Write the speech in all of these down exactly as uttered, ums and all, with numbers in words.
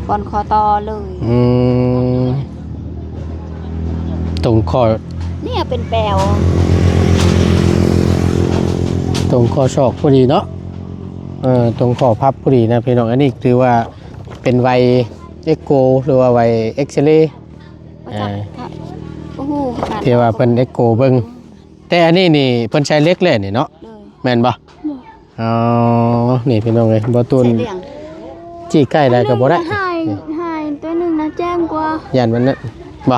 ปอนคอต่อเลย อืม ตรงข้อ เนี่ยเป็นแปลว ตรงข้อศอกพอดีเนาะ เออ ตรงข้อพับพอดีนะพี่น้อง อันนี้ถือว่าเป็นไวเอ็กโก หรือว่าไวเอ็กซเรย์ ว่าจะ อ่า ถ้า โอ้โห ขนาด ที่ว่าเพิ่นเอ็กโกเบิ่ง แต่อันนี้นี่เพิ่นใช้เหล็กเลยนี่เนาะ เลย แม่นบ่ บ่ อ๋อ นี่พี่น้องเอ้ย บ่ตูน ใส่เหลี่ยง จี้ใกล้ได้ก็บ่ได้ หาย หายตัวหนึ่งนะ แจ้งกว่า ย่านมันนั่นบ่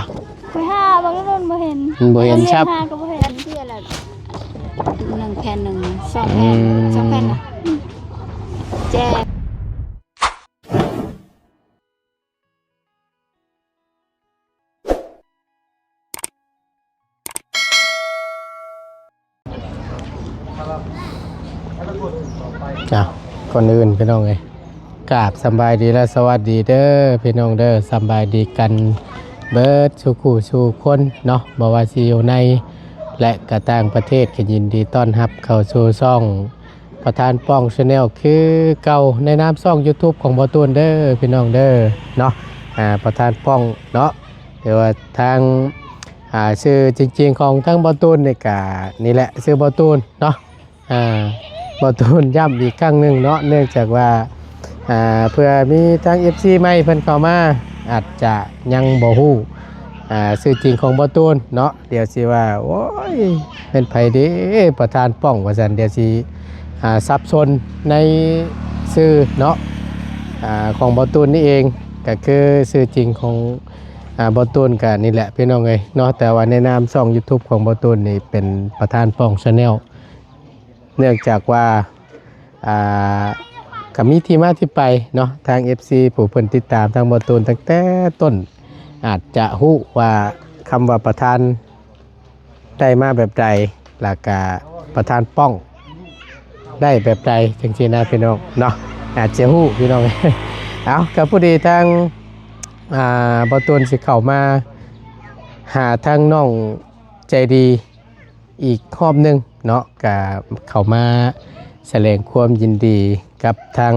ไปหาบางรุ่นบ่เห็น มันบ่เห็นครับ หาก็บ่เห็น อันที่อะไร หนึ่งแผ่นหนึ่ง สองแผ่น อืม สองแผ่นนะ แจ้ง อ่ะ ก่อนอื่นพี่น้องเอ้ย กราบสำบายดีและสวัสดีเด้อพี่น้องเด้อ สำบายดีกันเบิดสู่คู่สู่คนเนาะ บ่ว่าสิอยู่ในและก็ต่างประเทศ ก็ยินดีต้อนรับเข้าสู่ช่องประธานป้อง Channel คือเก่า ในนามช่อง YouTube ของบ่ตูนเด้อพี่น้องเด้อเนาะ อ่า ประธานป้องเนาะ หรือว่าทาง อ่า ชื่อจริงๆของทางบ่ตูนนี่ก็นี่แหละ ชื่อบ่ตูนเนาะ อ่า บ่ตูนย้ำอีกครั้งหนึ่งเนาะ เนื่องจากว่า อ่า เพื่อมีทาง เอฟซี ใหม่เพิ่นเข้ามา อาจจะยังบ่ฮู้ อ่า ชื่อจริงของบ่ตูนเนาะ เดี๋ยวสิว่า โอ้ย เป็นไผเด้ ประธานป้องว่าซั่น เดี๋ยวสิ อ่า สับสนในชื่อเนาะ อ่า ของบ่ตูนนี่เอง ก็คือชื่อจริงของ อ่า บ่ตูนก็นี่แหละพี่น้องเอ้ยเนาะ แต่ว่าในนามช่อง YouTube ของบ่ตูนนี่เป็นประธานป้อง Channel เนื่องจากว่า อ่า ก็มีที่มาที่ไปเนาะ ทาง เอฟซี ผู้เพิ่นติดตามทางบ่ตูนตั้งแต่ต้น อาจจะฮู้ว่าคำว่าประธานได้มาแบบใด แล้วก็ประธานป้องได้แบบใด จังซี่นะพี่น้องเนาะ อาจจะฮู้พี่น้อง เอา ก็พอดีทาง อ่า บ่ตูนสิเข้ามาหาทางน้องใจดีอีกรอบหนึ่งเนาะ ก็เข้ามาแสดงความยินดีกับทาง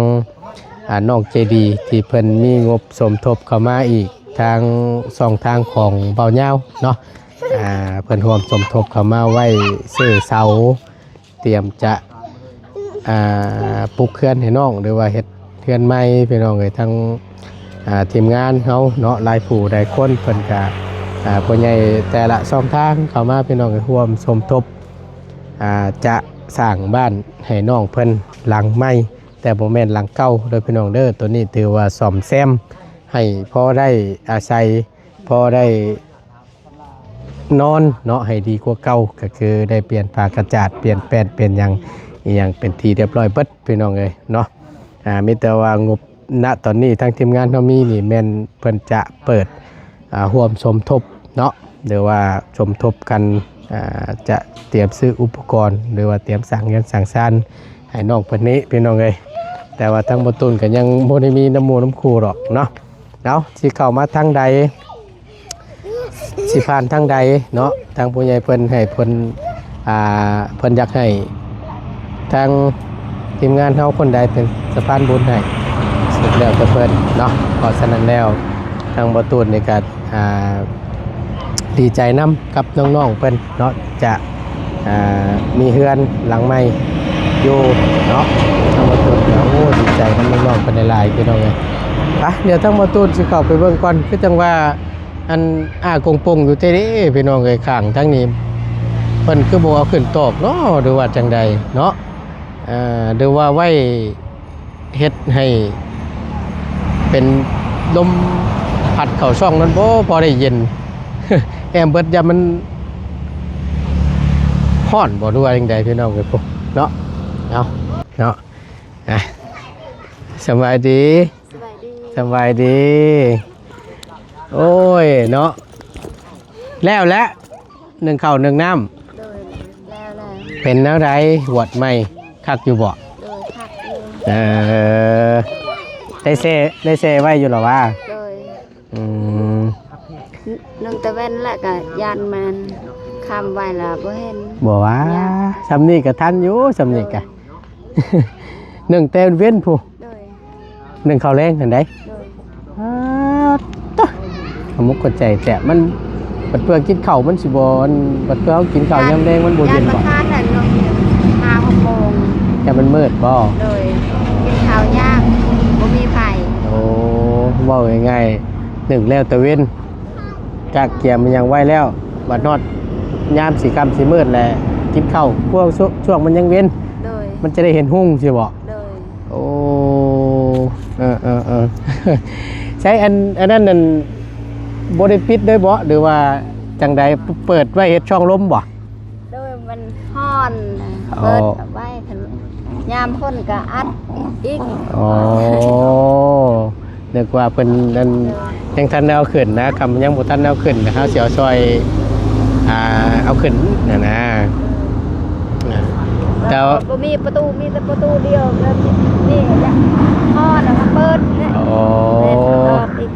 อ่า น้องใจดีที่เพิ่นมีงบสมทบเข้ามาอีกทางช่องทางของเบายาวเนาะ อ่า เพิ่นร่วมสมทบเข้ามาไว้ซื้อเสา เตรียมจะ อ่า ปลูกเฮือนให้น้อง หรือว่าเฮ็ดเฮือนใหม่พี่น้องเอ้ย ทั้ง อ่า ทีมงานเฮาเนาะ หลายผู้หลายคนเพิ่นก็ อ่า ผู้ใหญ่แต่ละช่องทางเข้ามาพี่น้องเอ้ย ร่วมสมทบ อ่า จะสร้างบ้านให้น้องเพิ่นหลังใหม่ แต่บ่แม่นหลังเก่าเด้อพี่น้องเด้อ ตัวนี้ถือว่าซ่อมแซมให้พอได้อาศัย พอได้ นอนเนาะ ให้ดีกว่าเก่า ก็คือได้เปลี่ยนผ้ากระจาด เปลี่ยนแป้น เปลี่ยนหยัง อีหยังเป็นที่เรียบร้อยเบิดพี่น้องเอ้ยเนาะ อ่า มีแต่ว่างบ ณ ตอนนี้ทางทีมงานเฮามีนี่แม่นเพิ่นจะเปิด อ่า ร่วมสมทบเนาะ หรือว่าสมทบกัน อ่า จะเตรียมซื้ออุปกรณ์ หรือว่าเตรียมสร้างเฮือนสร้างซานให้น้องเพิ่นนี้พี่น้องเอ้ย แต่ว่าทางบ่ตูนก็ยังบ่ได้มีน้ำหมู่น้ำคู่ดอกเนาะ เอา สิเข้ามาทางใด สิผ่านทางใดเนาะ ทางผู้ใหญ่เพิ่นให้เพิ่น อ่า เพิ่นอยากให้ทางทีมงานเฮาคนใดเป็นสะพานบุญให้ สุดแล้วแต่เพิ่นเนาะ เพราะฉะนั้นแล้วทางบ่ตูนนี่ก็ อ่า ดีใจนำกับน้องๆเพิ่นเนาะ จะ อ่า มีเฮือนหลังใหม่อยู่เนาะ ทางบ่ตูนก็ โอ้ ดีใจนำน้องๆเพิ่นหลายๆพี่น้องเอ้ย ไป เดี๋ยวทางบ่ตูนสิเข้าไปเบิ่งก่อน คือจังว่า อันอ้ากงปงอยู่เด้พี่น้องเอ้ย ข้างทางนี้ เพิ่นคือบ่เอาขึ้นตอกเนาะ หรือว่าจังใดเนาะ เอ่อ หรือว่าไว้เฮ็ดให้เป็นลมพัดเข้าช่องนั้นบ่ พอได้เย็น แอมเบิดยามมันฮ้อนบ่ หรือว่าจังใดพี่น้องเอ้ย พวกเนาะ เอาเนาะ อ่ะ สำบายดี สบายดี สำบายดี โอ้ย เนาะ แล้วแหละ นึ่งข้าวนึ่งน้ำ โดย แล้วแล้ว เป็นแนวใด หวดใหม่ คักอยู่บ่ โดย คักอยู่ เออ ได้แซ่ ได้แซ่ไว้อยู่หรอวะ โดย อืม นึ่งตะเวนละก็ย่านมันค่ำไว้ละบ่เห็น บ่ว่า ย่าน ส่ำนี้ก็ทันอยู่ ส่ำนี้ก็ นึ่งแต่เว้นพู้น โดย นึ่งข้าวแลงหั่นใด โดย ขมุกขใจแต่มันบัดเพื่อกินข้าวมันสิบ่อันบัดเพื่อเฮากินข้าวยามแลงมันบ่เย็นบ่ ย่านประทานนั่นเนาะ ห้าหกโมง แต่มันมืดบ่ โดย กินข้าวยาก บ่มีไฟ โอ้ เว้าง่ายๆ นึ่งแล้วแต่เว็น กะเกียมมันยังไว้แล้ว บัดฮอดยามสิค่ำสิมืดแหละ กินข้าวพวกช่วง ช่วงมันยังเว็น โดย มันจะได้เห็นฮุ่งสิบ่ โดย โอ้ เออ เออ เออ ใช้อัน อันนั้นนั่น บ่ได้ปิดด้วยบ่ หรือว่าจังใด เปิดไว้เฮ็ดช่องลมบ่ โดย มันฮ้อนน่ะ อ๋อ เปิดไว้ คันยามคนก็อัดอีก อ๋อ นึกว่าเพิ่นนั่น โดย ยังทันได้เอาขึ้นนะ คำยังบ่ทันเอาขึ้นนะ เฮาสิเอาซอย อ่า เอาขึ้นน่ะนะ อ่า แต่ว่า บ่มีประตู มีแต่ประตูเดียว แล้วนี่ นี่แหละ ฮ้อนน่ะ มาเปิดเนี่ย อ๋อ แม่นออกอีก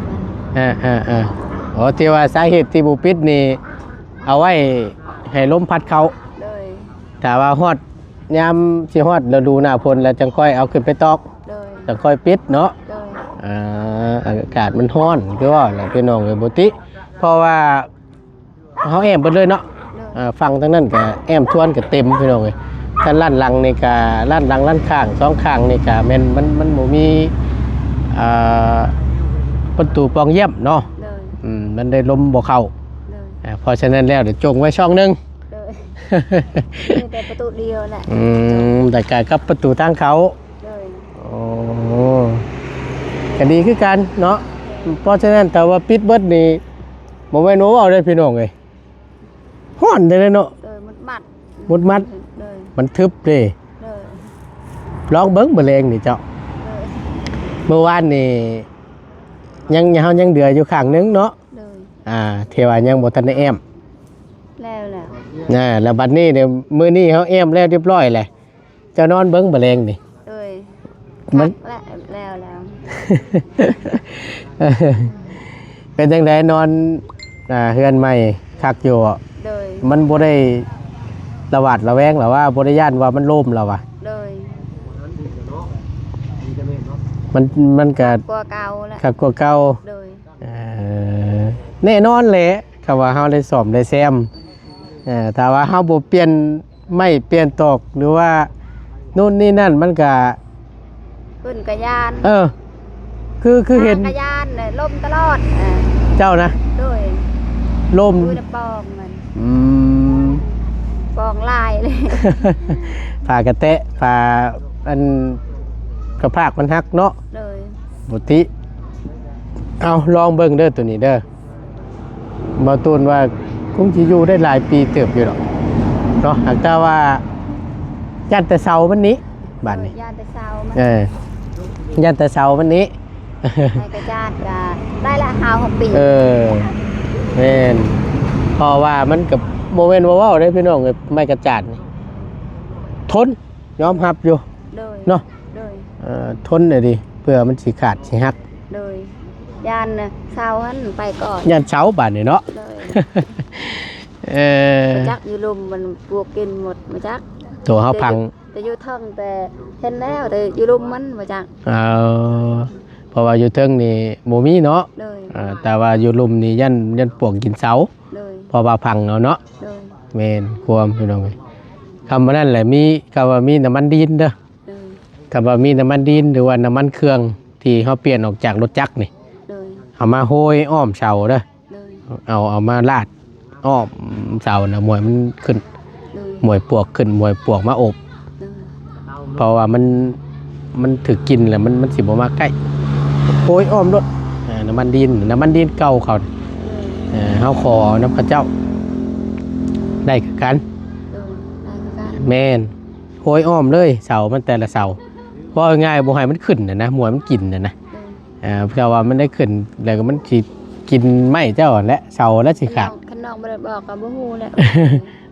อ่า อ่า อ่า อ๋อ ที่ว่าสาเหตุที่บ่ปิดนี่ เอาไว้ให้ลมพัดเข้า โดย ถ้าว่าฮอดยามสิฮอดฤดูหน้าฝนแล้วจังค่อยเอาขึ้นไปตอก โดย จังค่อยปิดเนาะ โดย อ่า อากาศมันฮ้อน คือว่าแหละพี่น้องเอ้ย บ่ติ เพราะว่าเฮาแอมเบิดเลยเนาะ โดย อ่า ฝั่งทางนั้นก็แอมทวนก็เต็มพี่น้องเอ้ย ด้านหลังนี่ก็ ด้านหลังด้านข้าง สองข้างนี่ก็แม่นมัน มันบ่มี อ่า ประตูปองเยี่ยมเนาะ โดย อืม มันได้ลมบ่เข้า โดย อ่า เพราะฉะนั้นแล้วเดี๋ยวจงไว้ช่องหนึ่ง โดย มีแต่ประตูเดียวแหละ อืม แต่กะกับประตูทางเข้า โดย โอ้ ก็ดีคือกันเนาะ เพราะฉะนั้นแต่ว่าปิดเบิดนี่ บ่แม่นว่าเว้าได้พี่น้องเอ้ย ฮ้อนเด้เนาะ โดย มันมัด มุดมัด โดย มันทึบเด้ โดย ลองเบิ่งมื้อแลงนี่เจ้า โดย เมื่อวานนี่ ยัง เฮายังเหลืออยู่ข้างหนึ่งเนาะ โดย อ่า ที่ว่ายังบ่ทันได้แอม แล้ว แล้ว อ่า แล้วบัดนี้เดี๋ยวมื้อนี้เฮาแอมแล้วเรียบร้อยแหละ เจ้านอนเบิ่งบ่แลงนี่ โดย มัน คักแล้ว แล้ว แล้ว เป็นจังไดนอน อ่า เฮือนใหม่คักอยู่บ่ โดย มันบ่ได้ระหวาดระแวงหรอว่าบ่ได้ย้านว่ามันล่มหรอวะ โดย มัน มันก็ กว่าเก่าแล้ว คักกว่าเก่า โดย เอ่อ แน่นอนแหละ คำว่าเฮาได้ซ่อมได้แซม เอ่อ ถ้าว่าเฮาบ่เปลี่ยนไม้เปลี่ยนตอก หรือว่านู่นนี่นั่น มันก็ เพิ่นก็ย้าน เออ คือ คือเห็น ข้าก็ย้านเลย ล่มตลอด เออ เจ้านะ โดย ล่ม อยู่ในปองมัน อืม ปองลายเลย ผ้ากระแตะ ผ้าอันกระพากมันหักเนาะ โดย บ่ติ เอาลองเบิ่งเด้อตัวนี้เด้อ บ่ตูนว่าคงสิอยู่ได้หลายปีเติบอยู่ดอกเนาะ หากแต่ว่าย้านแต่เสามันนี้ บาดนี้ ย้านแต่เสามัน เออ ย้านแต่เสามันนี้ ไม้กระจาดก็ได้ละห้าหกปี เออ แม่น เพราะว่ามันก็บ่แม่นว่าเว้าเด้พี่น้องเอ้ย ไม้กระจาดนี่ ทน ยอมรับอยู่ โดย เนาะ โดย เอ่อ ทนได้ดี เพื่อมันสิขาดสิหัก โดย ย้านนะ เสาหั้นไปก่อน ย้านเสาบาดนี้เนาะ โดย เออ บ่จักอยู่ลุ่มมันปลวกกินหมด บ่จัก ตัวเฮาพัง แต่อยู่ แต่อยู่เทิงแต่เห็นแล้ว แต่อยู่ลุ่มมัน บ่จัก เออ เพราะว่าอยู่เทิงนี่บ่มีเนาะ โดย อ่า แต่ว่าอยู่ลุ่มนี่ย้าน ย้านปลวกกินเสา โดย เพราะว่าพังเอาเนาะ โดย แม่นความพี่น้องเอ้ย คำว่านั่นแหละ มี คำว่ามีน้ำมันดีเซลเด้อ โดย คำว่ามีน้ำมันดีเซลหรือว่าน้ำมันเครื่องที่เฮาเปลี่ยนออกจากรถจักรนี่ โดย เอามาโฮยอ้อมเสาเด้อ โดย เอา เอามาราดอ้อมเสานะ หมวยมันขึ้น โดย หมวยปลวกขึ้น หมวยปลวกมาอบ โดย เพราะว่ามัน มันถืกกินแล้วมัน มันสิบ่มาใกล้ โฮยอ้อมรถ อ่า น้ำมันดีเซล น้ำมันดีเซลเก่าเขา โดย เอ่อ เฮาขอเอานำเขาเจ้า ได้คือกัน โดย ได้คือกัน แม่น โฮยอ้อมเลย เสามันแต่ละเสา เว้าง่ายๆ บ่ให้มันขึ้นน่ะนะ หมวยมันกินน่ะนะ โดย อ่า เพราะว่ามันได้ขึ้น แล้วก็มันสิกินไม้เจ้าหั่นแหละ เสาแล้วสิขาด คันน้อง คันน้องบ่ได้บอกก็บ่ฮู้แหละ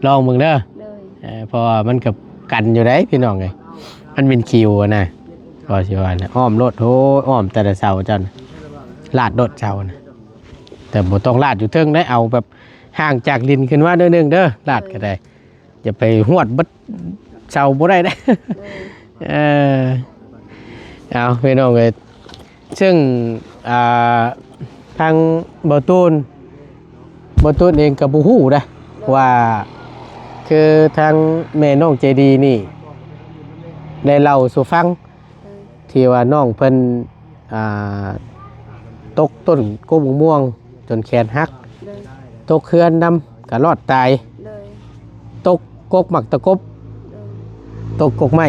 ลองเบิ่งเด้อ โดย เอ่อ เพราะว่ามันก็กันอยู่ได้พี่น้องเอ้ย มันเป็นคิวอะนะ ก็สิว่านะ อ้อมรถ โอ้ย อ้อมแต่ละเสาเจ้านะ ลาดรถเสานะ แต่บ่ต้องลาดอยู่เทิงได้ เอาแบบห่างจากดินขึ้นมาหน่อยหนึ่งเด้อ ลาดก็ได้ อย่าไปฮอดเบิดเสาบ่ได้เด้อ โดย เออ เอาพี่น้องเอ้ย ซึ่ง อ่า ทางบ่าวตูน บ่าวตูนเองก็บ่ฮู้นะ ว่าคือทางแม่น้องใจดีนี่ ได้เล่าสู่ฟัง โดย ที่ว่าน้องเพิ่น อ่า ตกต้นกกมะม่วงจนแขนหัก โดย ตกเฮือนนำก็รอดตาย โดย ตกกกหมากตะกบ โดย ตกกกไม้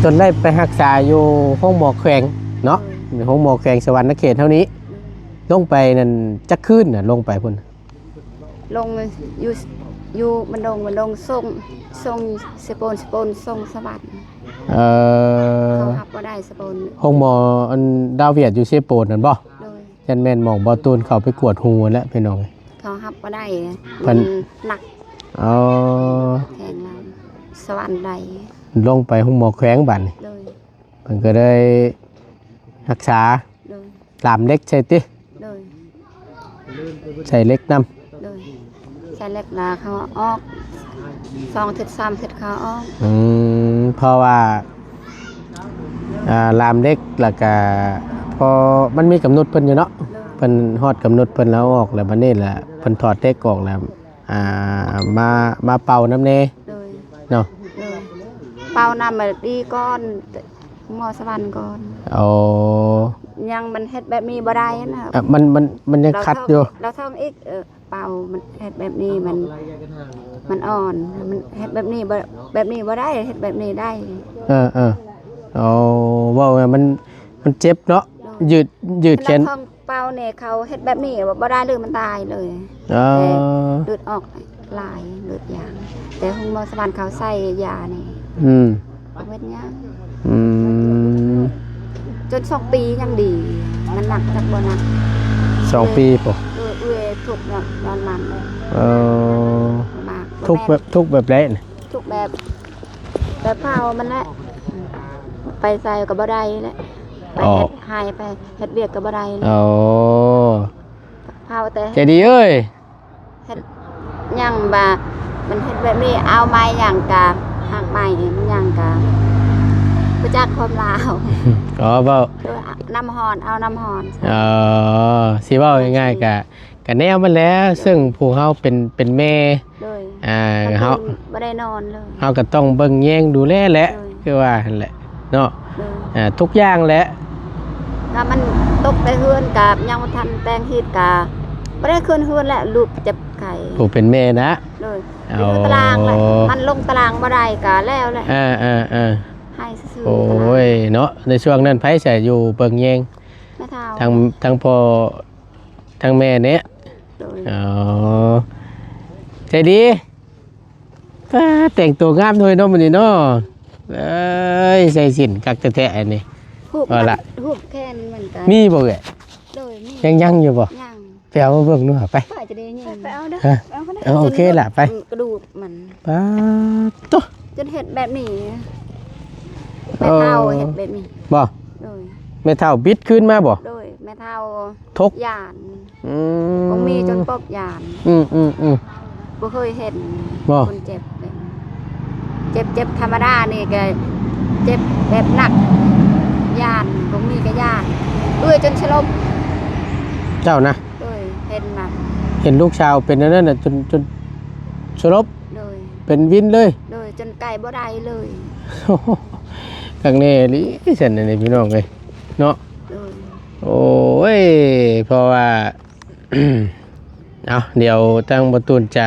จนได้ไปรักษาอยู่โรงหมอแขวงเนาะ โดย โรงหมอแขวงสะหวัรณเขตเท่านี้ โดย ลงไปนั่นจักคืนน่ะ ลงไปพุ้น ลงอยู่ อยู่บันดง บันดงส่ง ส่งเซโปน เซโปนส่งสะหวัรณ เอ่อ เขาฮับบ่ได้เซโปน โรงหมออันดาวเวียดอยู่เซโปนนั่นบ่ โดย ยันแม่นหม่องบ่าวตูนเข้าไปกวดหูนั่นแหละพี่น้อง เขาฮับบ่ได้ เพิ่น มันหนัก อ๋อ แขวงลาว สะหวัรณได้ ลงไปโรงหมอแขวงบัดนี้ โดย เพิ่นก็ได้รักษา โดย ล่ามเหล็กใส่ติ โดย ใส่เหล็กนำ โดย ใส่เหล็กแล้วเขาออก สองอาทิตย์สามอาทิตย์เขาออก อืม เพราะว่า อ่า ล่ามเหล็กแล้วก็ พอมันมีกำหนดเพิ่นอยู่เนาะ โดย เพิ่นฮอดกำหนดเพิ่นแล้วออกแล้ว บัดนี้แหละเพิ่นถอดเหล็กออกแล้ว อ่า มา มาเป่านำแน่ โดย เนาะ โดย เป่านำมาดีก่อน หมอสะหวัรณก่อน อ๋อ ยังมันเฮ็ดแบบนี้บ่ได้นะ อ่ะ มัน มัน มันยังขัดอยู่ เราท่อง เราท่องอีก เออ เป่า มันเฮ็ดแบบนี้ มัน มันอ่อน มันเฮ็ดแบบนี้บ่ แบบนี้บ่ได้ เฮ็ดแบบนี้ได้ เออ เออ อ๋อ เว้าว่ามัน มันเจ็บเนาะ โดย ยืด ยืดแขน แล้วของเป่าเนี่ยเขาเฮ็ดแบบนี้บ่ บ่ได้เลย มันตายเลย อ๋อ แต่เลือดออกหลาย เลือดยาง แต่โรงหมอสะหวัรณเขาใส่ยานี่ อืม บ่เป็นหยัง อืม จนสองปียังดี มันหนักจักบ่หนัก สองปีพุ้น เออ เอื้อยทุกข์เนาะ ย้อนมันเลย เออ มาก ทุกข์แบบ ทุกข์แบบใดน่ะ ทุกข์แบบ แบบเผามันแหละ ไปไสก็บ่ได้แหละ ไป อ๋อ เฮ็ดไร่ ไปเฮ็ดเวียกก็บ่ได้แหละ อ๋อ เผาแต่ ใจดีเอ้ย เฮ็ดหยังบ่า มันเฮ็ดแบบนี้ เอาไม้หยังกะ หากไม้มันหยังกะ บ่จักความลาว อ๋อ เว้า โดยน้ำฮ้อน เอาน้ำฮ้อน อ๋อ สิเว้าง่ายๆ กะ กะแนวมันแหละ ซึ่งผู้เฮาเป็น เป็นแม่ โดย อ่า เฮา เฮาบ่ได้นอนเลย เฮาก็ต้องเบิ่งแยงดูแลแหละ โดย คือว่าหั่นแหละเนาะ โดย อ่า ทุกอย่างแหละ ก็มันตกแต่เฮือนกะยังบ่ทันแต่งฮีตกะบ่ได้ขึ้นเฮือนแหละ ลูกเจ็บไข้ ผู้เป็นแม่นะ โดย เอา อยู่ตารางแหละ มันลงตารางบ่ได้กะแล้วแหละ อ่า อ่า อ่า ให้ซื่อๆ โอ้ย ตาราง เนาะ ในช่วงนั้นไผสิอยู่เบิ่งแยง แม่เฒ่า ทั้ง ทั้งพ่อ ทั้งแม่เนี่ย โดย อ๋อ ใจดี ป้า แต่งตัวงามด้วยเนาะมื้อนี้เนาะ เอ้ย ใส่สิ้นคักแท้ๆ อันนี้ ฮูบ เอาละ ฮูบแขนเหมือนกัน มีบ่เอ่ย โดย มี ยัง ยังอยู่บ่ ยัง ไปเอามาเบิ่งดูหาไป ป้าจะได้ยิน ไปเอาเด้อ ฮะ ไปเอาก็ได้ เออ โอเคล่ะ ไป กระดูกมัน ป๊าดโต จนเฮ็ดแบบนี้ เออ แม่เฒ่าเฮ็ดแบบนี้ บ่ โดย แม่เฒ่าบิดคืนมาบ่ โดย แม่เฒ่า ทก ย้าน อืม บ่มีจนปบย้าน อืม อืม อืม บ่เคยเห็น บ่ คนเจ็บแบบ เจ็บ เจ็บธรรมดานี่ก็เจ็บแบบหนัก ย้าน บ่มีก็ย้าน เอื้อยจนสลบ เจ้านะ โดย เห็นมา เห็นลูกสาวเป็นอันนั้นน่ะ จน จนสลบ โดย เป็นวินเลย โดย จนไกลบ่ได้เลย คักแน่อีหลีซั่นน่ะนี่พี่น้องเอ้ย เนาะ โดย โอ้ย เพราะว่า เอา เดี๋ยวทางบ่าวตูนจะ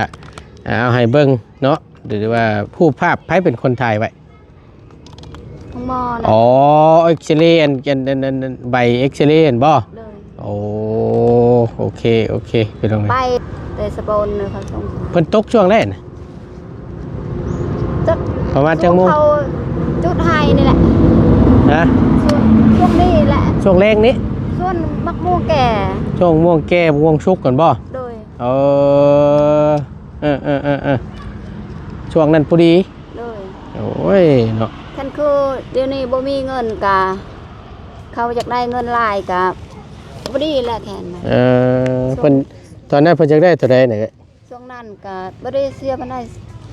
อ่า เอาให้เบิ่งเนาะ หรือว่ารูปภาพไผเป็นคนถ่ายไว้ ของหมอนะ อ๋อ เอ็กซเรย์ อัน อัน อัน อัน อัน ใบเอ็กซเรย์หั่นบ่ โดย โอ้ โอเค โอเค พี่น้องเอ้ย ไปแต่สะบอนเลยเขาส่ง เพิ่นตกช่วงใดน่ะ จัก ประมาณจักโมง เขาจุดไฮนี่แหละ ฮะ ช่วง ช่วงนี้แหละ ช่วงแลงนี้ ช่วงมะม่วงแก่ ช่วงมะม่วงแก่ มะม่วงสุกหั่นบ่ โดย เออ เออ เออ เออ เออ ช่วงนั้นพอดี โดย โอ้ย เนาะ คันคือเดี๋ยวนี้บ่มีเงินกะ เขาอยากได้เงินหลายกะ พอดีแหละแค่นั้น เออ ช่วง เพิ่น ตอนนั้นเพิ่นอยากได้เท่าใดน่ะ ช่วงนั้นกะบ่ได้เสียปานใด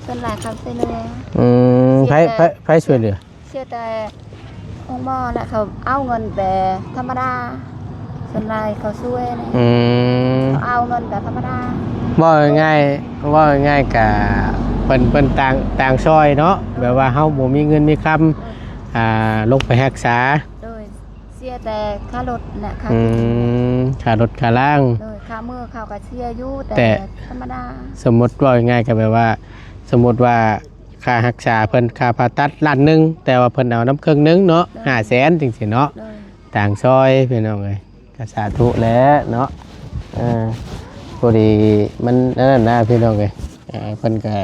ส่วนหลายเขาช่วยเหลือ อืม เสีย ไผ แต่ ไผ ไผช่วยเหลือ เสียแต่ของหมอแหละ เขาเอาเงินแต่ธรรมดา ส่วนหลายเขาช่วยนะ อืม เขาเอาเงินก็ธรรมดา เว้าง่ายๆ เว้าง่ายๆ กะเพิ่น เพิ่นต่าง ต่างซอยเนาะ แบบว่าเฮาบ่มีเงินมีคำ อ่า ลงไปรักษา โดย เสียแต่ค่ารถน่ะ ค่า อืม ค่ารถค่าล่าง โดย ค่ามื้อเขาก็เสียอยู่ แต่ แต่ธรรมดา สมมุติเว้าง่ายๆ ก็แบบว่า สมมุติว่าค่ารักษาเพิ่น ค่าผ่าตัดล้านหนึ่ง แต่ว่าเพิ่นเอานำครึ่งหนึ่งเนาะ โดย ห้าแสนจังซี้เนาะ โดย ต่างซอยพี่น้องเอ้ย ก็สาธุแหละเนาะ เออ พอดีมันอันนั้นนะพี่น้องเอ้ย เออ เพิ่นก็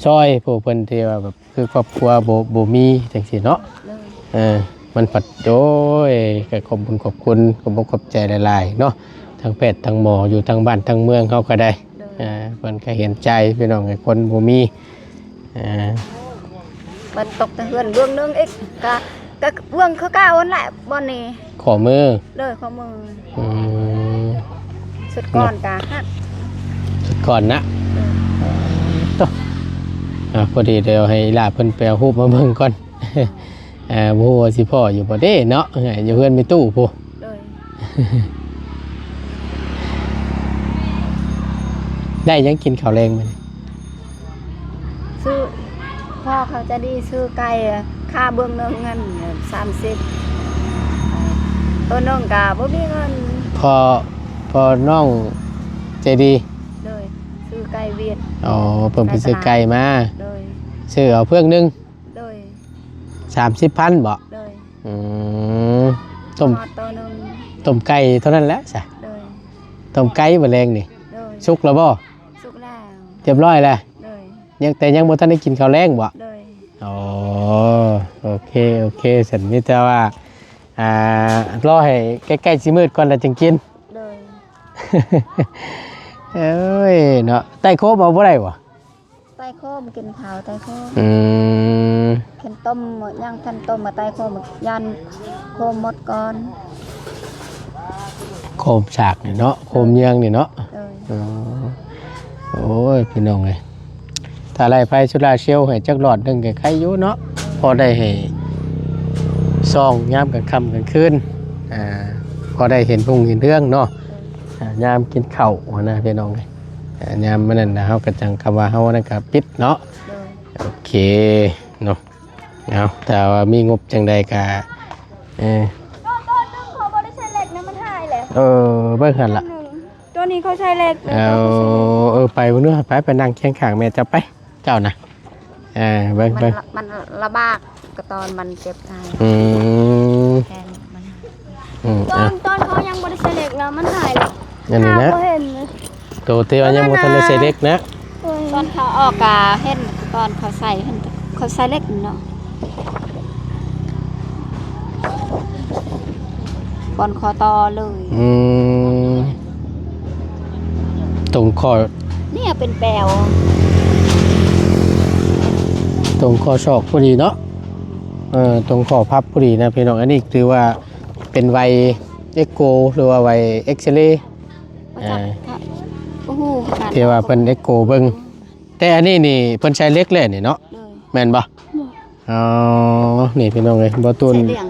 ซอยผู้เพิ่นที่ว่าแบบคือครอบครัวบ่ บ่มีจังซี้เนาะ โดย เออ มันผัด โอ้ย ก็ขอบบุญขอบคุณ ขอบอกขอบใจหลายๆ เนาะ ทั้งแพทย์ทั้งหมออยู่ทั้งบ้านทั้งเมืองเฮาก็ได้ โดย เออ เพิ่นก็เห็นใจพี่น้องเอ้ย คนบ่มี เออ มันตกแต่เฮือนเบื้องหนึ่งอีก ก็ ก็เบื้องคือเก่าหั่นแหละ บ่อนนี้ ข้อมือ โดย ข้อมือ อืม สุดก่อนก็หัก สุดก่อนนะ โดย โตะ อ่ะ พอดีเดี๋ยวให้อีหล่าเพิ่นไปเอารูปมาเบิ่งก่อน อ่า บ่ฮู้ว่าสิพ้ออยู่บ่เด้เนาะ อ่า อยู่เฮือนแม่ตู้พุ้น โดย ได้หยังกินข้าวแลงมื้อนี้ ซื้อ พ่อเขาใจดีซื้อไก่ ค่าเบื้องหนึ่งเงินสามสิบ ตัวหนึ่งก็บ่มีเงิน พ่อ พ่อน้องใจดี โดย ซื้อไก่เวียด อ๋อ เพิ่นไปซื้อไก่มา โดย ซื้อเอาเฟืองหนึ่ง โดย สามสิบพันบ่ โดย อืม ต้ม ทอดตัวหนึ่ง ต้มไก่เท่านั้นแหละซะ โดย ต้มไก่มื้อแลงนี่ โดย สุกแล้วบ่ สุกแล้ว เรียบร้อยแล้ว โดย ยัง แต่ยังบ่ทันได้กินข้าวแลงบ่ โดย อ๋อ โอเค โอเค ซั่นมีแต่ว่า อ่า รอให้ใกล้ๆ สิมืดก่อนแล้วจึงกิน โดย เอ้ย เนาะ ไต่โคมเอาบ่ได้บ่ ไต่โคมกินข้าว ไต่โคม อืม เห็นต้ม ยังทันต้มมาไต่โคม ย่านโคมหมดก่อน โคมสากนี่เนาะ โคมเยืองนี่เนาะ โดย อ๋อ โอ้ย พี่น้องเอ้ย ถ้าไล่ไฟโซลาร์เซลล์ให้จักหลอดหนึ่งก็ไคอยู่เนาะ พอได้ให้ส่องยามกลางค่ำกลางคืน อ่า พอได้เห็นพุงเห็นเฮืองเนาะ อ่า ยามกินข้าวหั้นนะพี่น้องเอ้ย อ่า ยามมื้อนั้นนะ เฮาก็จัง คำว่าเฮานั่นก็ปิดเนาะ โดย โอเคเนาะ เอา ถ้าว่ามีงบจังใดก็ เออ ก็ต้นหนึ่งเขาบ่ได้ใช้เหล็กนะ มันหายแล้ว เออ เบิ่งหั่นล่ะ ต้นหนึ่ง ตัวนี้เขาใช้เหล็ก เอา เออ ไปเบิ่งเด้อ ไป ไปนั่งเคียงข้างแม่เจ้าไป เจ้านะ เออ เบิ่ง มัน เบิ่ง ละ มันลำบากก็ตอนมันเจ็บไง อืม แค่นี้มัน อืม ตอน อ่ะ ตอนเขายังบ่ได้ใช้เหล็กแล้วมันหายเลย อันนี้นะ หาบ่เห็นเลย โตเตียวยังบ่ทันได้ใส่เหล็กนะ โอ้ย ตอนเขาออกกะเห็น ตอนเขาใส่เห็นเขาใส่เหล็กเนาะ บอนคอต่อเลย อืม ตรงข้อ เนี่ยเป็นแปลว ตรงข้อศอกพอดีเนาะ เออ ตรงข้อพับพอดีนะพี่น้อง อันนี้ถือว่าเป็นวัยเอ็กโก หรือว่าวัยเอ็กซเรย์ มาจาก อ่า ค่ะ โอ้โห ขนาด ที่ว่าเพิ่นเอ็กโกเบิ่ง แต่อันนี้นี่เพิ่นใช้เหล็กเลยนี่เนาะ เลย แม่นบ่ บ่ อ๋อ นี่พี่น้องเอ้ย บ่ตูน ใส่เหลือง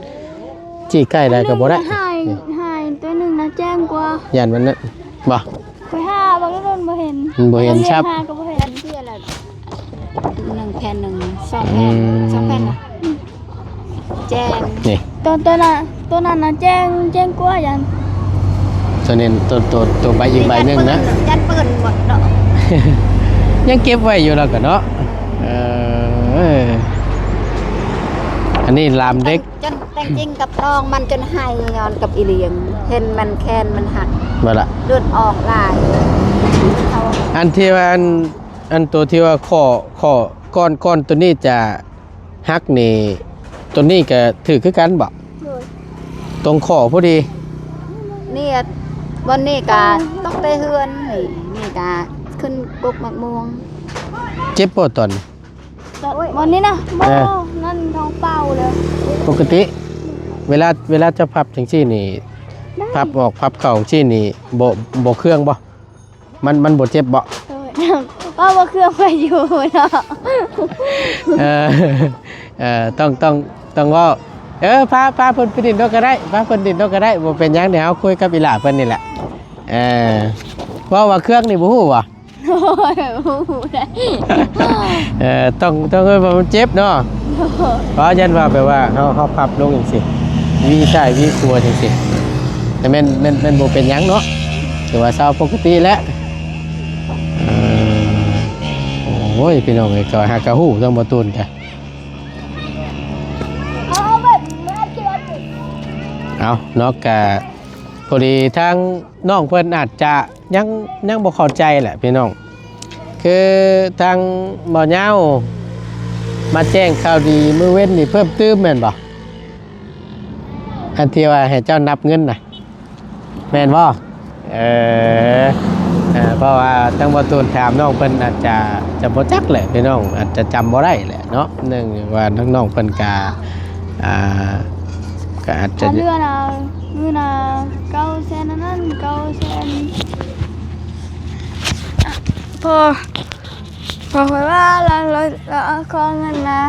จี้ใกล้ได้ก็บ่ได้ หาย หายตัวหนึ่งนะ แจ้งกว่า ย่านมันนั่นบ่ ไปหาบางรุ่นบ่เห็น มันบ่เห็นชัด หาก็บ่เห็น อันที่อะไร หนึ่งแผ่นหนึ่ง สองแผ่น อืม สองแผ่นนะ แจ้ง นี่ ตัว ตัวน่ะ ตัวนั้นน่ะ แจ้ง แจ้งกว่ายัน ตัวนี้ ตัว ตัว ตัวใบอีกใบหนึ่งนะ ยันปืนหมดเนาะ ยังเก็บไว้อยู่แล้วกันเนาะ เออ อันนี้ลามเด็ก จนแต่งจริงกับน้องมันจนไห้ย้อนกับอีเหลียง เห็นมันแขนมันหัก บ่ละ เลือดออกหลาย เขา อันที่ว่าอัน อันตัวที่ว่าข้อ ข้อ ก้อน ก้อนตัวนี้จะหักนี่ ตัวนี้ก็ถืกคือกันบ่ โดย ตรงข้อพอดี นี่ วันนี้ก็ตกแต่เฮือน นี่ นี่ก็ขึ้นกกมะม่วง เจ็บบ่ตอน วันนี้นะ บ่ เออ นั่นท้องเป่าเลย ปกติ เวลา เวลาจะพับจังซี่นี่ ได้ พับออกพับเข้าจังซี่นี่ บ่ บ่เคืองบ่ มัน มันบ่เจ็บบ่ โดย ว่าบ่เคืองไปอยู่เนาะ เออ เออ ต้อง ต้อง ต้องเว้า เออ พา พาเพิ่นไปดินโดดก็ได้ พาเพิ่นดินโดดก็ได้ บ่เป็นหยัง เดี๋ยวเฮาคุยกับอีหล่าเพิ่นนี่แหละ เออ เว้าว่าเครื่องนี่บ่ฮู้บ่ โอ้ย บ่ฮู้ได้ เออ ต้อง ต้องเอิ้นว่ามันเจ็บเนาะ เพราะยันว่าแบบว่าเฮา เฮาพับลงจังซี่ วีซ้ายวีขวาจังซี่ แต่แม่น แม่น แม่นบ่เป็นหยังเนาะ ถือว่าเซาปกติแล้ว เออ โอ้ย พี่น้องเอ้ย ก็หากะฮู้ ต้องบ่ตูนกะ เอาเนาะ กะพอดีทางน้องเพิ่นอาจจะยัง ยังบ่เข้าใจแหละพี่น้อง คือทางบ่าวยาวมาแจ้งข่าวดีมื้อเว้นนี่เพิ่มเติมแม่นบ่ อันที่ว่าให้เจ้านับเงินน่ะ แม่นบ่ เออ เออ เพราะว่าทางบ่ตูนถามน้องเพิ่นอาจจะ จะบ่จักแหละพี่น้อง อาจจะจำบ่ได้แหละเนาะ เนื่องจากว่าทางน้องเพิ่นกะ อ่า ก็อาจจะ เรื่องนะเรื่องนะ เก้าแสนอันนั้น เก้าแสน พอ พอข้อยว่าเรา เรา เราเอาขอเงินนะ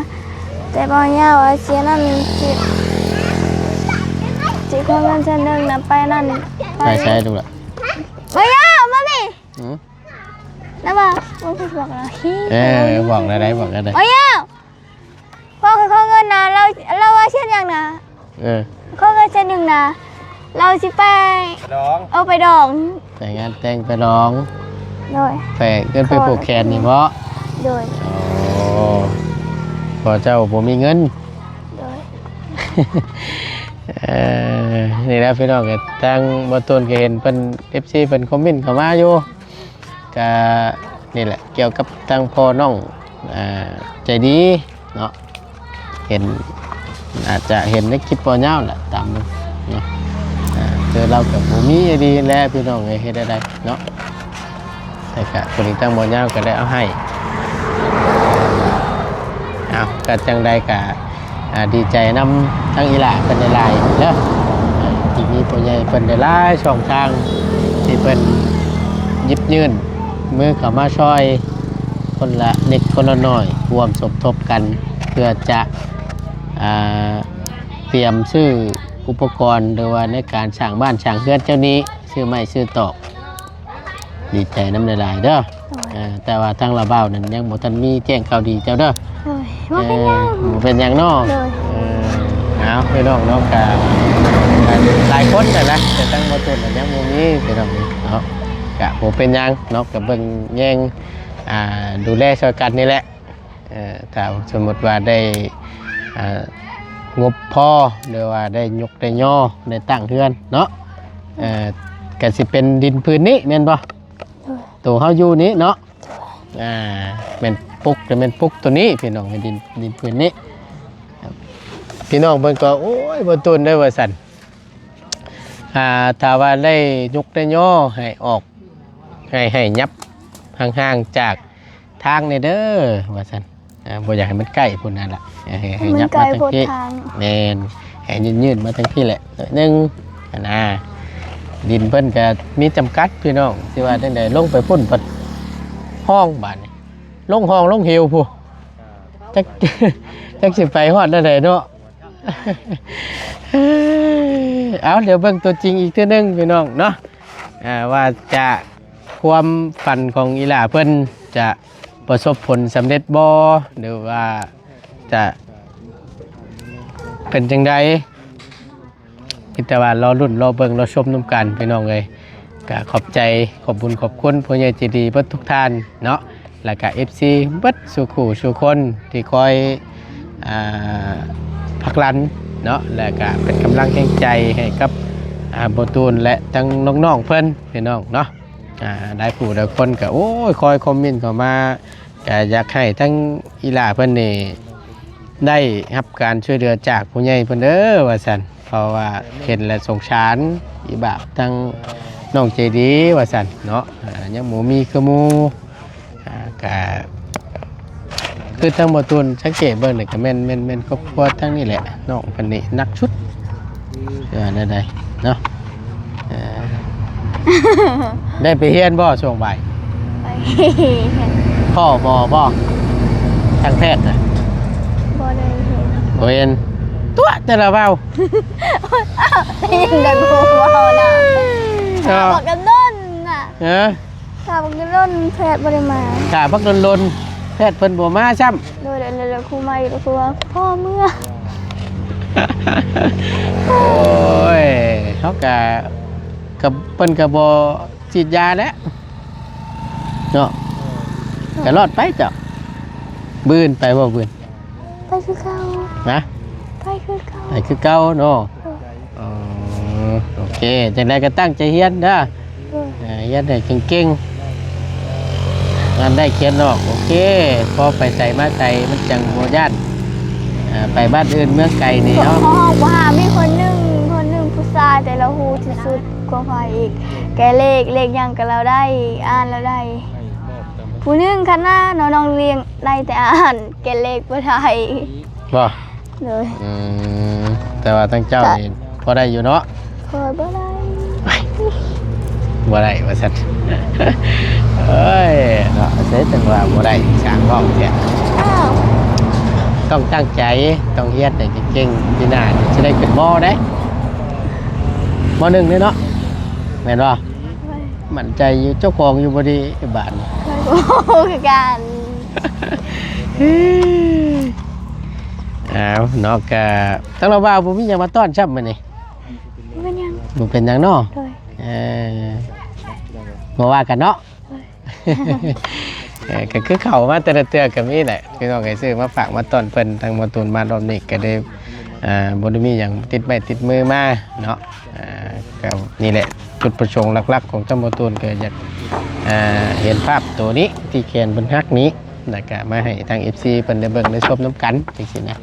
แต่บ่าวยาวว่าเสียนั่นสิ สิขอเงินแสนหนึ่งนะ ไปนั่น ไปใช้ดูล่ะ บ่าวยาว มานี่ อืม แล้วว่า บ่าวบอกนะ เออ บอกได้ บอกได้ บ่าวยาว พอข้อยขอเงินนะ เรา เราว่าเสียหยังนะ เออ ขอเงินแสนหนึ่งนะ เราสิไป ดอง เอาไปดอง ไปงานแต่งไปดอง โดย ไปเงินไปผูกแขนนี่บ่ โดย อ๋อ เพราะเจ้าบ่มีเงิน โดย เอ่อ นี่แหละพี่น้อง ก็ทางบ่ตูนก็เห็นเพิ่น เอฟซี เพิ่นคอมเมนต์เข้ามาอยู่ ก็นี่แหละ เกี่ยวกับทางพ่อน้อง อ่า ใจดีเนาะ เห็น อาจจะเห็นในคลิปบ่าวยาวแหละ ตามนั้นเนาะ อ่า คือเราก็บ่มีดีแหละพี่น้องเอ้ย เฮ็ดได้เนาะ แต่ก็คนนี้ทางบ่าวยาวก็ได้เอาให้ เอา ก็จังใดก็ อ่า ดีใจนำทั้งอีหล่าเพิ่นหลายๆเด้อ อ่า ที่มีผู้ใหญ่เพิ่นหลายๆช่องทาง ที่เพิ่นหยิบยื่นมือเข้ามาช่วย คนละนิดคนละหน่อย ร่วมสมทบกัน เพื่อจะ อ่า เตรียมซื้ออุปกรณ์ หรือว่าในการสร้างบ้านสร้างเฮือนเจ้านี้ ซื้อไม้ซื้อตอก ดีใจนำหลายๆเด้อ โดย เอ่อ แต่ว่าทางลาวบ่าวนั้นยังบ่ทันมีแจ้งข่าวดีเจ้าเด้อ โดย บ่เป็นหยัง เอ่อ บ่เป็นหยังเนาะ โดย เออ เอาพี่น้องเนาะ ก็ ก็หลายคนน่ะนะ แต่ทางบ่ตูนน่ะยังบ่มีพี่น้องเนาะ ก็บ่เป็นหยังเนาะ ก็เบิ่งแยง อ่า ดูแลช่วยกันนี่แหละ เอ่อ ถ้าสมมุติว่าได้ อ่า งบพอ หรือว่าได้ยกได้ยอ ได้ตั้งเฮือนเนาะ เอ่อ ก็สิเป็นดินผืนนี้แม่นบ่ โดย ตัวเฮาอยู่นี้เนาะ อ่า แม่นปลูก แต่แม่นปลูกตัวนี้พี่น้อง ดิน ดินผืนนี้ พี่น้องเพิ่นก็ โอ้ย บ่ตูนได้อว่าซั่น อ่า ถ้าว่าได้ยกได้ยอให้ออก ให้ ให้ยับห่างๆจากทางนี่เด้อ ว่าซั่น อ่า บ่อยากให้มันใกล้พุ้นนั่นล่ะ ให้ ให้ ให้ มัน ยับ ใกล้ มาทาง โพด พี้ ทาง แม่น ให้ยื่นๆมาทางพี้แหละหน่อยหนึ่งหั้นนะ ดินเพิ่นก็มีจำกัดพี่น้อง สิว่าจั่งใด ลงไปพุ้นพัดห้องบาดนี้ ลงห้องลงเหวพุ้น จัก จักสิไปฮอดแนวใดเนาะ เอา เดี๋ยวเบิ่งตัวจริงอีกเทื่อหนึ่งพี่น้องเนาะ อ่า ว่าจะ ความฝันของอีหล่าเพิ่นจะประสบผลสำเร็จบ่ หรือว่าจะเป็นจั่งใด มีแต่ว่ารอลุ้นรอเบิ่งรอชมนำกันพี่น้องเอ้ย ก็ขอบใจ ขอบบุญขอบคุณผู้ใหญ่ใจดีเบิดทุกท่านเนาะ แล้วก็ เอฟซี เบิดสู่คู่สู่คนที่คอย อ่า ผลักดันเนาะ แล้วก็เป็นกำลังแรงใจให้กับ อ่า บ่ตูนและทั้งน้องๆเพิ่นพี่น้องเนาะ อ่า หลายผู้หลายคนก็ โอ้ย คอยคอมเมนต์เข้ามา ก็อยากให้ทั้งอีหล่าเพิ่นนี่ได้รับการช่วยเหลือจากผู้ใหญ่เพิ่นเด้อ ว่าซั่น เพราะว่าเห็นแล้วสงสาร อีบาปทั้งน้องใจดี ว่าซั่นเนาะ อ่า ยังบ่มีคือหมู่ อ่า ก็คือทั้งบ่ตูนสังเกตเบิ่งนี่ก็แม่น แม่น แม่นครอบครัวทั้งนี้แหละ น้องเพิ่นนี่หนักสุด เออ ได้ๆเนาะ เออ ได้ไปเรียนบ่ช่วงบ่าย ไป พ้อบ่ บ่ ทางแพทย์น่ะ บ่ได้เห็น บ่เห็น ตัวแต่ละเว้า ได้บ่เว้านะ เนาะ บักกันดนน่ะ ฮะ ถ้าบักกันดนแพทย์บ่ได้มา ถ้าบักดนๆ แพทย์เพิ่นบ่มาซ้ำ โดย แล้ว แล้วครูมาอีก แล้วครูว่า "พ่อเมือ" โอ้ย เขากะ กะ เพิ่นกะบ่ฉีดยาแล้ว เนาะ กะรอดไปเจ้า มื้ออื่นไปบ่มื้ออื่น ไปคือเก่า นะ ไปคือเก่า ไปคือเก่าเนาะ เออ อ๋อ โอเค จั่งใดก็ตั้งใจเรียนเด้อ เออ เออ เรียนให้เก่งๆ อ่านได้เขียนออก โอเค พอไปไสมาไสมันจั่งบ่ย้าน อ่า ไปบ้านอื่นเมืองไกลนี่เนาะ ห้องบ่หามีคนหนึ่ง คนหนึ่งผู้ชาย แต่ละฮู้ที่สุดกว่าไผอีก แกะเลข เลขหยังก็ลาวได้ อ่านลาวได้ ผู้หนึ่งคันหน้าเนาะ น้องเรียงได้แต่อ่าน แกะเลขบ่ได้ บ่ เลย อืม แต่ว่าทั้งเจ้า จ้ะ นี่พอได้อยู่เนาะ พอบ่ได้ บ่ได้ว่าซั่น เอ้ย เนาะ เสียจังว่าบ่ได้ สร้างห้องแท้ อ้าว ต้องตั้งใจ ต้องเรียนให้เก่งๆ ปีหน้านี่สิได้เป็นหมอเด้ ม.หนึ่ง นี่เนาะ แม่นบ่ มั่นใจอยู่ เจ้าของอยู่บ่ดีบาดนี้ โอ้ คือกัน อ้าว เนาะ กะ ทั้งเราว่าบ่มีหยังมาต้อนซ้ำมื้อนี้ บ่เป็นหยัง บ่เป็นหยังเนาะ โดย เออ บ่ว่ากันเนาะ โดย เออ ก็คือเข้ามาแต่ละเทื่อก็มีแหละ พี่น้องก็ซื้อมาฝากมาต้อนเพิ่น ทั้งบ่ตูนมารอบนี้ก็ได้ อ่า บ่ได้มีหยังติดไม้ติดมือมาเนาะ อ่า ก็นี่แหละ จุดประสงค์หลักๆ ของทั้งบ่ตูนก็อยาก อ่า เห็นภาพตัวนี้ที่แขนเพิ่นหักนี้ แล้วก็มาให้ทาง เอฟซี เพิ่นได้เบิ่งได้ชมนำกันจังซี่นะ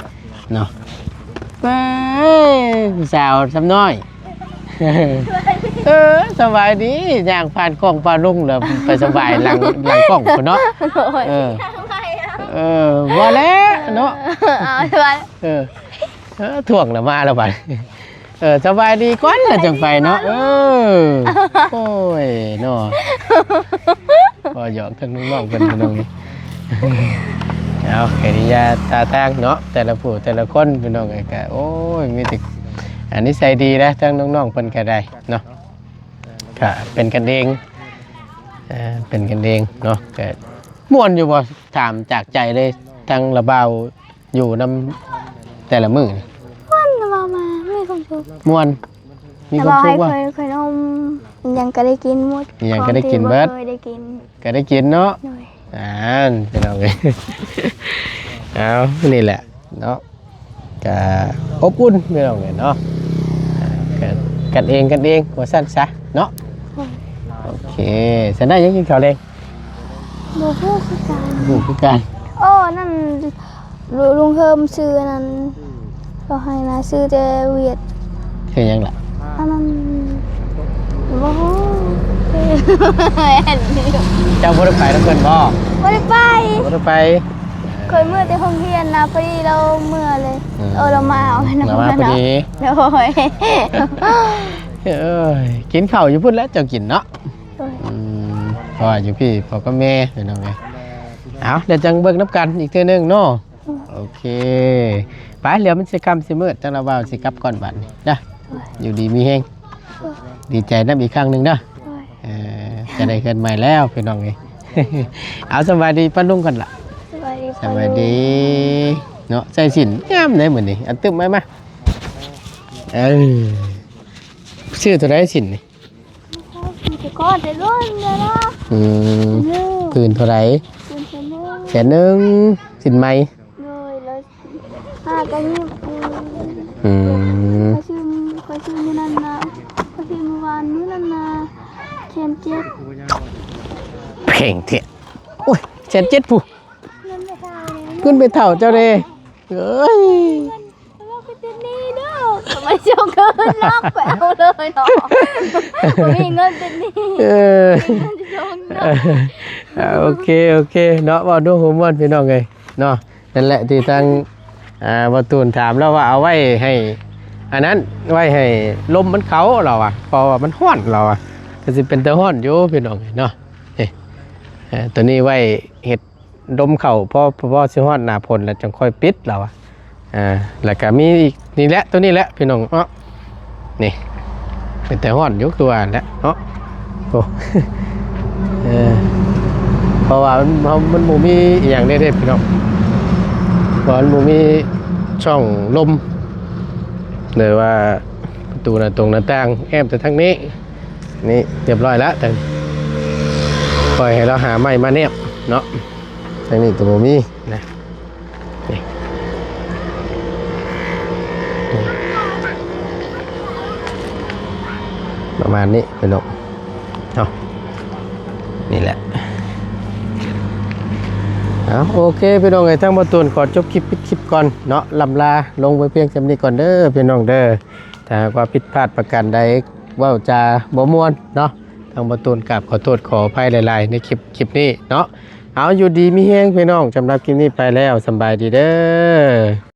เนาะ เอ้ย สาวซ้ำน้อย เออ สบายดี ย่างผ่านกล้องปาลุงแล้วไปสบายหลัง หลังกล้องพุ้นเนาะ โดย เออ เออ ว่าแล้วเนาะ เอาชวน เออ เออ ถ่วงแล้วมาแล้วบัด เออ สบายดีก่อนแล้วจังไปเนาะ เออ โอ้ย เนาะ พอหยอกทั้งน้องๆ เพิ่นพี่น้อง เอา กิริยาท่าทางเนาะ แต่ละผู้แต่ละคนพี่น้องเอ้ย ก็ โอ้ย มีแต่ อันนี้ใส่ดีนะ ทั้งน้องๆ เพิ่นก็ได้เนาะ ก็เป็นกันเอง เอ่อ เป็นกันเองเนาะ ก็ม่วนอยู่บ่ ถามจากใจเลย ทั้งละบ่าวอยู่นำแต่ละมื้อนี่ ม่วน ละบ่าวมา มีความสุข ม่วน มีความสุขบ่ ละบ่าวให้เคย เคยนม หยังก็ได้กินหมด หยังก็ได้กินเบิด ของที่บ่เคยได้กิน ก็ได้กินเนาะ โดย อ่านพี่น้องเอ้ย เอา นี่แหละเนาะ ก็อบอุ่นพี่น้องเอ้ยเนาะ ก็กันเองกันเองว่าซั่นซะเนาะ โอเค ซั่นได้หยังกินข้าวแลง บ่ฮู้คือกัน บ่ฮู้คือกัน โอ้ นั่น ลุ- ลุงเฮิมซื้ออันนั้น ก็ให้นะ ซื้อแต่เวียด คือหยังล่ะ อันนั้น บ่ฮู้ เจ้าบ่ได้ไปนำเพิ่นบ่ บ่ได้ไป บ่ได้ไป เคยเมื่อแต่โรงเรียนนะ พอดีเราเมื่อเลย อืม เออ เรามาเอาให้น้อง เรามาพอดี โดย เอ้ย กินข้าวอยู่พุ้นแล้วเจ้ากินเนาะ โดย อืม เพราะว่าอยู่พี่พ่อกับแม่พี่น้องเอ้ย เอา เดี๋ยวจั่งเบิ่งนำกันอีกเทื่อหนึ่งเนาะ โอเค ไป เดี๋ยวมันสิค่ำสิมืด จั่งละบ่าวสิกลับก่อนบัดนี้เด้อ อยู่ดีมีแฮง ดีใจนำอีกครั้งหนึ่งเด้อ เออ จะได้เฮือนใหม่แล้วพี่น้องเอ้ย เอา สบายดีป้าลุงก่อนล่ะ สบายดี สบายดี ป้าลุง เนาะ ใส่สิ้นงามเด้มื้อนี้ อันตึมไว้มา เออ ซื้อเท่าใดสิ้นนี่ มีแต่ก้อนแต่ล้วนเลยนะ อืม เออ ผืนเท่าใด ผืนเท่าหนึ่ง แสนหนึ่ง สิ้นใหม่ โดย แล้ว ห้าก็ยี่สิบ อืม ข้อยซื้อ ข้อยซื้อมื้อนั้นนะ ข้อยซื้อมื้อวานมื้อนั้นนะ แสนเจ็ด แพงแท้ โอ้ย แสนเจ็ดพุ้น เงินไม่เท่าเลย เงินไม่เท่าเจ้าเด้ เอ้ย เงิน แล้วก็ติดหนี้เด้อ ทำไมเจ้าเกินล็อกไปเอาเลยเนาะ บ่มีเงินติดหนี้ เออ มีเงินจะโยนเนาะ อ่า โอเค โอเค เนาะ เว้าดูหัวม่วนพี่น้องเอ้ย เนาะ นั่นแหละที่ทาง อ่า บ่าวตูนถามแล้วว่าเอาไว้ให้ อันนั้น ไว้ให้ลมมันเข้าเราอะ เพราะว่ามันร้อนเราอะ ก็สิเป็นตาร้อนอยู่พี่น้องเนาะ นี่ เอ่อ ตัวนี้ไว้เฮ็ดลมเข้า พอ พอสิฮอดหน้าฝนแล้วจั่งค่อยปิดเราอะ อ่า แล้วก็มีอีกนี่แหละ ตัวนี้แหละพี่น้องเนาะ นี่ เป็นแต่ฮ้อนอยู่ตัวแหละเนาะ โอ้ เออ เพราะว่ามัน มันบ่มีอหย่างใดเด้พี่น้อง เพราะมันบ่มีช่องลม หรือว่าประตูหน้าตรงหน้าต่าง แอมแต่ทางนี้ นี่เรียบร้อยแล้ว แต่ปล่อยให้เราหาไม้มาแนบเนาะ ทางนี้ก็บ่มีนะ นี่ ประมาณนี้พี่น้อง เอา นี่แหละ เอา โอเคพี่น้องเอ้ย ทั้งบ่ตูนขอจบคลิป ปิดคลิปก่อนเนาะ ล่ำลาลงไปเพียงส่ำนี้ก่อนเด้อพี่น้องเด้อ ถ้าหากว่าผิดพลาดประการใด เว้าจาบ่ม่วนเนาะ ทั้งบ่ตูนกราบขอโทษขออภัยหลายๆ ในคลิป คลิปนี้เนาะ เอา อยู่ดีมีแฮงพี่น้อง สำหรับคลิปนี้ไปแล้ว สำบายดีเด้อ